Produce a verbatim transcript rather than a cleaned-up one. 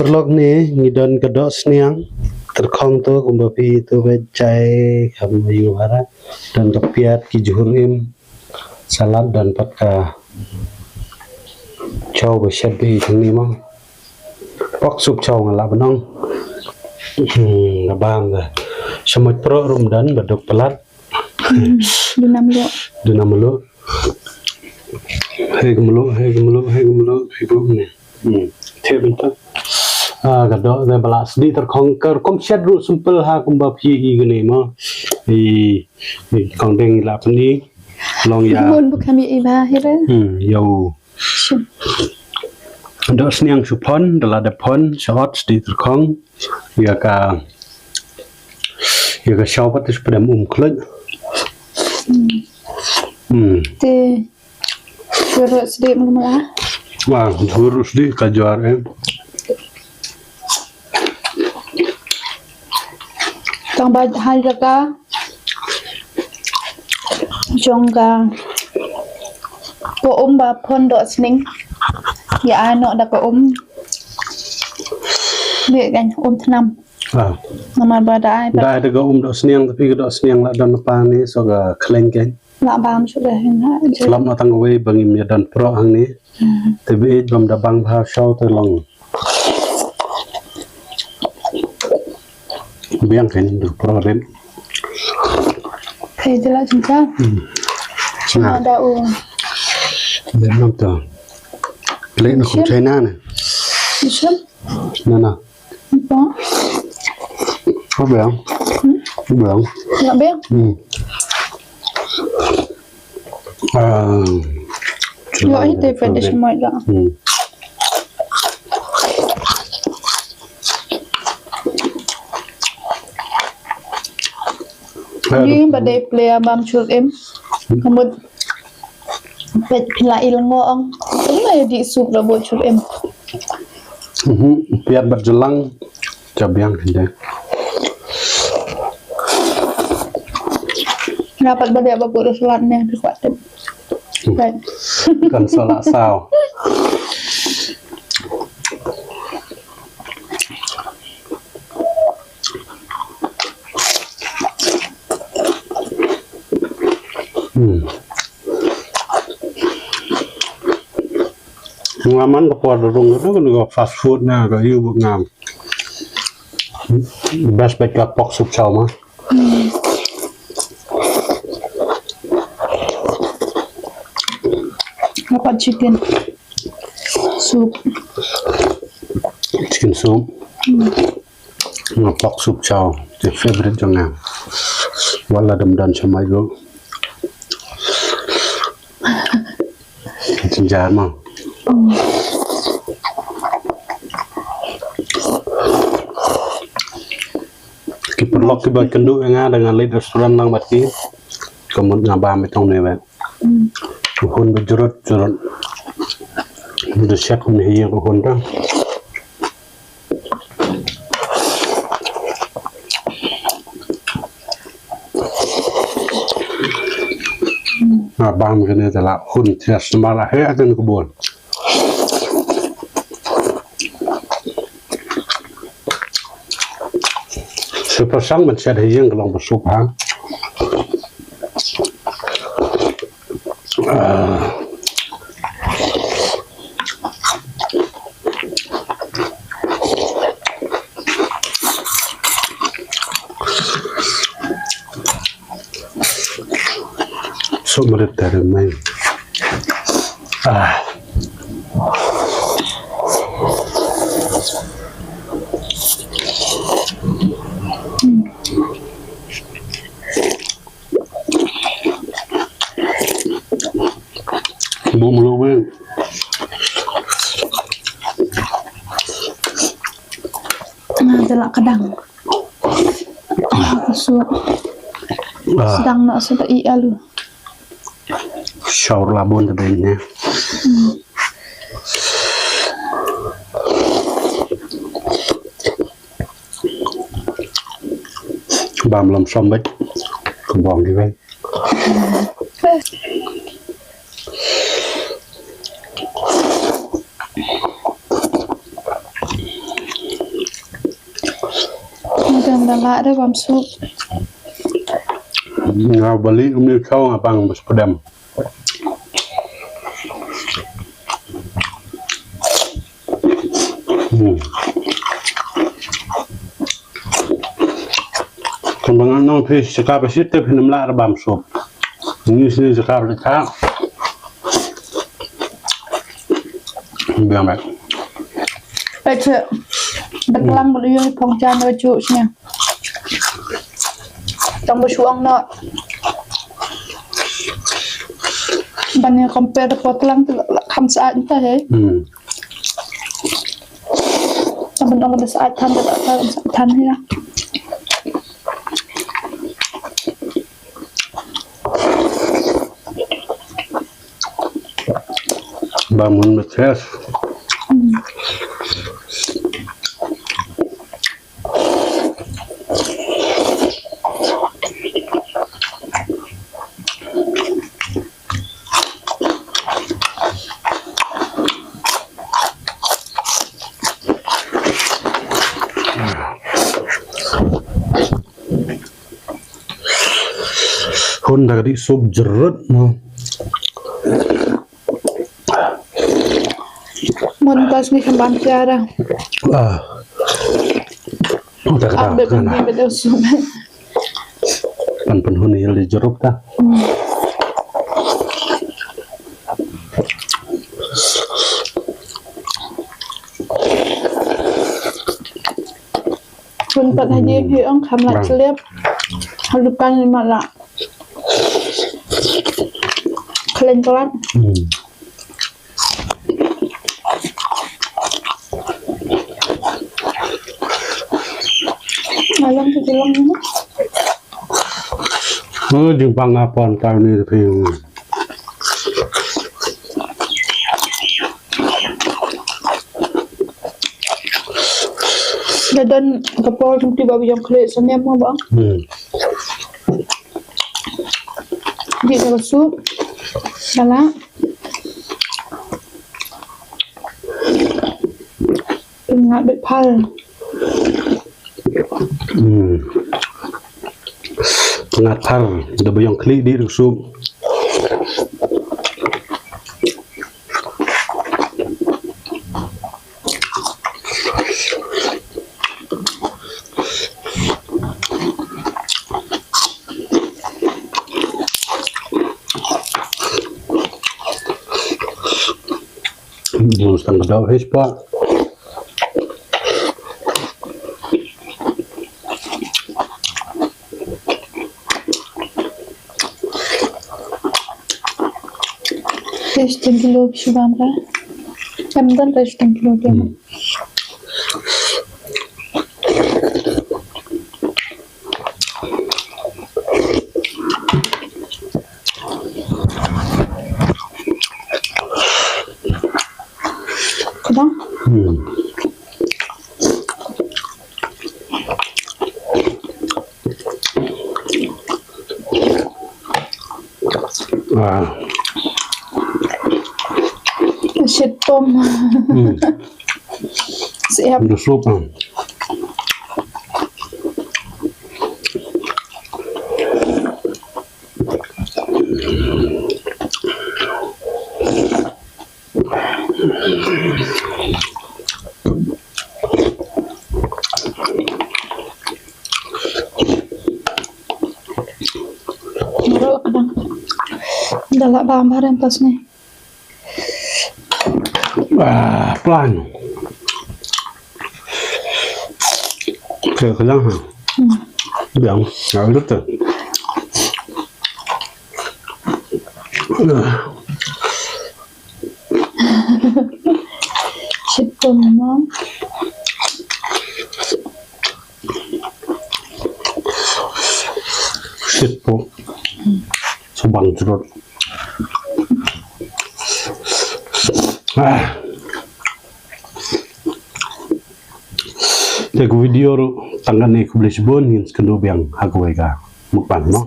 Vlog ne ngi don ka doh sniang tyrkhong to kumba phi to ba jai kham yu hara. Don ka piat ki jhur im salad don pat ka chow ba shet bi thang ni mo. Pok sup chow nga la banong. Hmm, nga bam da. Shamoit pro rum don ba duk palat. Hmm, duna mluh. Duna mluh. Hei ka mluh, hei ka mluh, hei ka mluh, hei ka mluh. Hmm. Te bynta. Ah, ka doh da bala sdi tyrkhong ka rukom shet ruh simple ha kumba phi i gane mo. I, i kong deng la pni. Long ya. Mon bu kami i ba hira. Hmm, yo. Doh sniang shu phon, da la da phon, shot, sdi tyrkhong. Ya ka, ya ka shaw pat shu pdem um khluit. Hmm. Te, jhur sdi mula mula. Wah, jhur sdi ka jhur eh. Tang ba hai jaka. Jong ka ko um ba phon doh sniang. Ya ano da ko um. Ni kan um tnam. Ah. Namar ba da ai ba. Da ai da ko um doh sniang tapi ko doh sniang la don pa ni so ka khleng kan. La bam sudah na. Lam atang wei bangim ya don pro hang ni. Hmm. Te bi bam da bang ba shaw te long. Biang kan du pro ren. Hey, jela cinta. Hmm. Cuma ada u. Biang nam to. Lek na kum China na. Mission. Na na. Apa? Apa yang? Hmm? Apa yang? Nak biang? Hmm. Ah, yo, ini teh pen dah semua dah. Hmm. Ni ba dei player bam chul em. Kamut pet pila il ngong. Ini di sup da bo chul em. Mhm, piat bat jelang. Chabiang kinde. Dapat balik apa pun surat ni di kuat tu. Kan salah sao. Hmm. Ngaman ka por rung ka tu ka fast food na ka yu ngam. Best bet ka pork soup chow ma. Dapat chicken soup. Chicken soup. Nga pork soup chow, the favorite jong nga. Wala dam dan chamai go. Jinjar ma. Ki paralok kiba kynduh ïa nga da nga leit restaurant lang bad ki. Ka mut nga bam ïa tang ne bad. Hun ba jrut jrut. Ba da shet hun hi ïa ka hun ta. Nga bam kane te la hun thiah sma la heh kane ka bun. Super sang ban shet ha ïing ka long ba sup ha. Ah. Sumrit tare mai. Ah. Bumlu bang. Nga da la kdang. Su. Ah. Sdang na su da i alu. Shaur la bun da ben ne. Hmm. Bam lam som bek. Ka bong ki bek. Kan da lah da bam sup. Nga bali uni kau nga bang bas pedam. Hmm. Kembang nong phi sika phi sitep phi nemla rebam sup. Ini sini sika phi tak. Biang baik. Baik, cek. Betlang bulu yoi pong jan rojuk sini. Tang ba shuang na. Ban ïa compare da potlang tu la kham syaid mynta he. Hmm. Tang ban ong da syaid than da tak syaid than ïa. Ba mun betes. Hmm. Hun da ka dih sup jerut mo. Mun ka sngi khamban tiara. Ah. Da ka dih. Abet na. Abet sup. Pan pan hun il di jeruk ta. Hmm. Pun pat haji hi ong kham lah chlep. Hadukan lima lah. Khleng klat. Hmm. Alam tu bilang ni. Oh, jingpang apon kau ni tapi. Dadan kapal tu tiba biang klik senyum apa? Hmm. Di dalam sup. Salah. Tengah bit pal. Hmm. Tengah tar da ba ïong khlieh dih da ka sup. Bun stang ka daw hei spah. Hei stang kilo bishubam ra. Em dan hei stang kilo bishubam. Hmm. Kdang. Hmm. Ah. Shit pom. Hmm. Siap. Dah sup, ah. Dah lah bam barang tas ni. Ah, plan. Kaya kenyang, ha? Hmm. Biang, nggak ada tuh. Ah. Shit pom, Mom. Shit pom. Subang jerut. Ah. Te ka video ruh tang kane, khublei shibun, ngin sa ïakynduh biang ha kawei ka mukbang, no?